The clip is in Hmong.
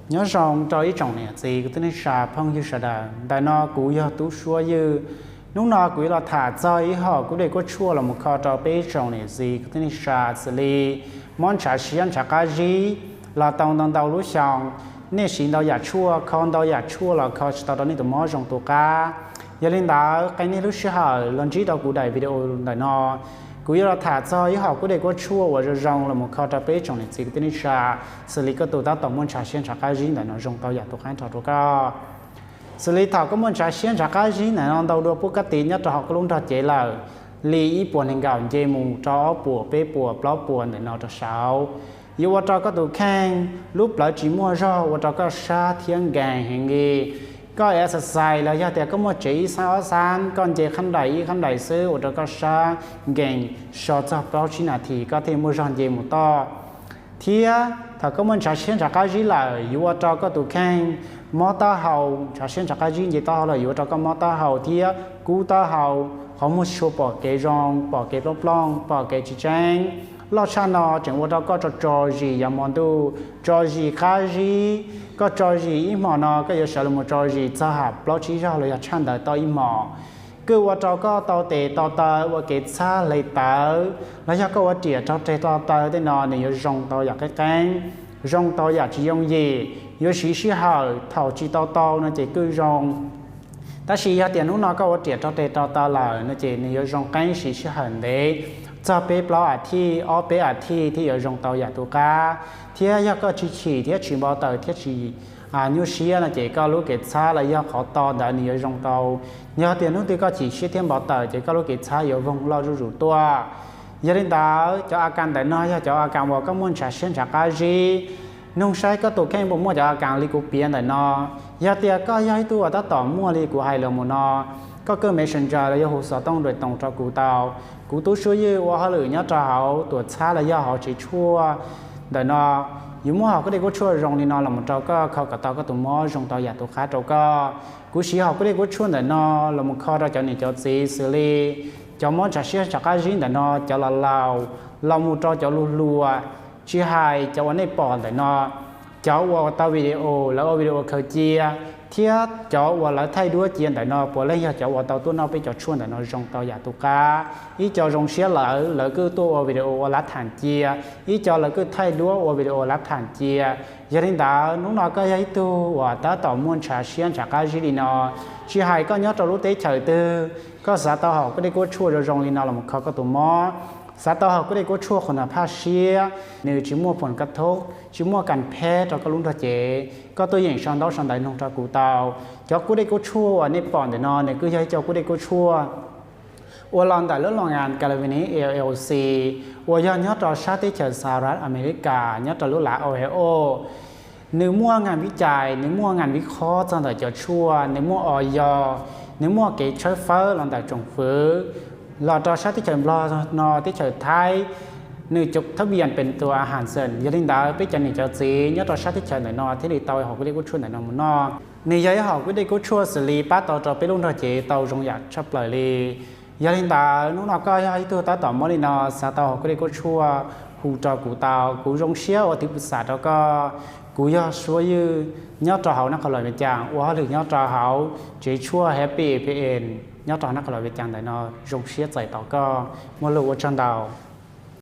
Nyob zoo rau ib tsoom niam txiv kwv tij neej tsa phooj ywg sawv daws, ntawm no kuv yog Tub Suab Ywg. Hnub no kuv yuav los tham txog ib hom kuj dej kuab tshuaj los mus kho rau peb tsoom niam txiv kwv tij neej tsa xws li mob ntshav siab ntshav qab zib los tau ntau ntau lub xyoo, nej siv ntau yam tshuaj, kho ntau yam tshuaj los kho tsis tau rau nej tus mob zoo tu qab. Yog li ntawd, qee nej lub sij hawm los ntsib rau kuv daim video ntawm no, kuv yuav los tham txog ib hom kuj dej kuab tshuaj uas zoo zoo los mus kho rau peb tsoom niam txiv kwv tij neej tsa xws li koj tus tab tom muaj ntshav siab ntshav qab zib ntawm no zoo tau yam tu qab nrho rau koj. Xws li thaum koj muaj ntshav siab ntshav qab zib ntawm no ntau dua pub kab tis nyob rau hauv koj lub nrog cev lawm, li ib puas nees nkaum nce mus rau ob puas peb puas plaub puas ntawm no rau saud. Yuav ua rau koj tus kheej lub plawv tsis muaj zog, ua rau koj sab thiab nkees heev li. Koj exercise los yog tias koj muaj tsev ib xab ob xab, koj nce qhab nraim ib qhab nraim xwb ua rau koj sab nkees so txog plaub tsib nas this koj thiaj muaj zog nce mus toj. Thiab thaum koj muaj ntshav siab ntshav qab zib lawm yuav ua rau koj tus kheej mob taub hau, ntshav siab ntshav qab zib nce taub hau lawm yuav ua rau koj mob taub hau thiab kub taub hau, qhov muag tsis tshua pom kev zoo, pom kev plooj plooj, pom kev tsis tseeb. Loj tshaj no tseem ua rau koj tso tso zis yav hmo ntuj, tso zis qab zib. Koj tso zis ib hmos no koj yuav sawv los mus tso zis txog ham plaub tsib zaug los yog tshaj ntawd tau ib hmos. Kuj ua rau koj tau tes tau taw, ua kev txhab hle tawv, los yog koj ua riam rog reg tau taw tej no nws yuav zoo tau yam qeeb qeeb, zoo tau yam tsis yooj yim, yuav siv sij hawm, thaum tsis tau tau no ces kuj zoo. Tab sis yog tias hnub no koj ua riam rog reg tau taw lawm no ces nws yuav zoo qeeb, siv sij hawm ntev txog peb plaub as thiv, ob peb as thiv thiaj yuav zoo tau yam tu qab. Thiab yog koj tsis chim thiab tsis npau taws thiab tsis nyuaj siab no ces koj lub kev txhab los yog qhov to ntawd nws yuav zoo tau. Yog tias hnub twg koj chim siab thiab npau taws ces koj lub kev txhab yuav voog loj zuj zus tuaj. Yog li ntawd, cov a kas ntawm no yog cov a kas uas koj muaj ntshav siab ntshav qab zib. Noog saib koj tus kheej puas muaj cov a kas li kuv piav ntawm no. Yog tias koj yog ib tug uas tab tom muaj li kuv hais los mus no, koj kuj Messenger los yog hu xov tooj nruam toos rau kuv tau. Kuv Tub Suab Ywg ua hauj lwm nyob rau hauv tuam txhab los yog hauv tsev tshuaj ntawm no, yuav muab hom kuj dej kuab tshuaj zoo li no los mus rau koj kho kom tau koj tus mob zoo tau yam tu qab rau koj. Kuv siv hom kuj dej kuab tshuaj ntawm no los mus kho rau cov niam cov txiv xws li cov mob ntshav siab ntshav qab zib ntawm no, cov laus laus, los mus rau cov luag hluas, tsis hais cov uas nej pom ntawm no, cov uas tau video lawv ua video khaws cia, thiab cov uas lawv thaij duab cia ntawm no puav leej yog cov uas tau tuaj noj peb cov tshuaj ntawm no zoo tau yam tu qab. Ib co zoo siab lawm lawv kuj tuaj ua video ua lav tham cia, ib co lawv kuj thaij duab ua video ua lav tham cia. Yog li ntawd, hnub no koj yog ib tug uas tab tom muaj ntshav siab ntshav qab zib li no, tsis hais koj nyob rau lub teb chaws twg, koj xav tau hom kuj dej kuab tshuaj zoo zoo li no los mus kho koj tus mob, xav tau hom kuj dej kuab tshuaj qhuas nas phaj siab, nws tsis muaj phom kaj thoob, tsis muaj kas pheb rau koj lub nrog cev, koj tuaj yeem sau ntaub sau ntawv noog rau kuv tau. Cov kuj dej kuab tshuaj uas nej pom ntawm no nws kuj yog ib co kuj dej kuab tshuaj uas los ntawm lub los ngas California L L C, uas yog nyob rau sab teb chaws Sahab Las Amelikas nyob rau lub lav Ohio. Nws muaj ngas viv cais, nws muaj ngas viv qhob txog ntawm cov tshuaj, nws muaj o yo, nws muaj kev tshawb fawb los ntawm tsoom fwv los rau sab teb chaws Nplog no teb chaws Thaib, nws cov thab pias pes tus a has xees. Yog li ntawd peb cov niam cov txiv nyob rau sab teb chaws ntawm no thiaj li tau hom kuj dej kuab tshuaj ntawm no mus noj. Nws yog ib hom kuj dej kuab tshuaj xws li pab tau rau peb lub nrog cev tau zoo yam tshaj plaws li. Yog li ntawd hnub no koj yog ib tug tab tom mob li no xav tau hom kuj dej kuab tshuaj, hu rau kuv tau, kuv zoo siab ua tiv pus xam rau koj. Kuv yog Suab Ywg nyob rau hauv Nab Qhov Los Vias Cas, ua hauj lwm nyob rau hauv tsev tshuaj Happy A P N nyob rau hauv Nab Qhov Los Vias Cas ntawm no, zoo siab txais tos koj, muaj lus ua tsaug ntau.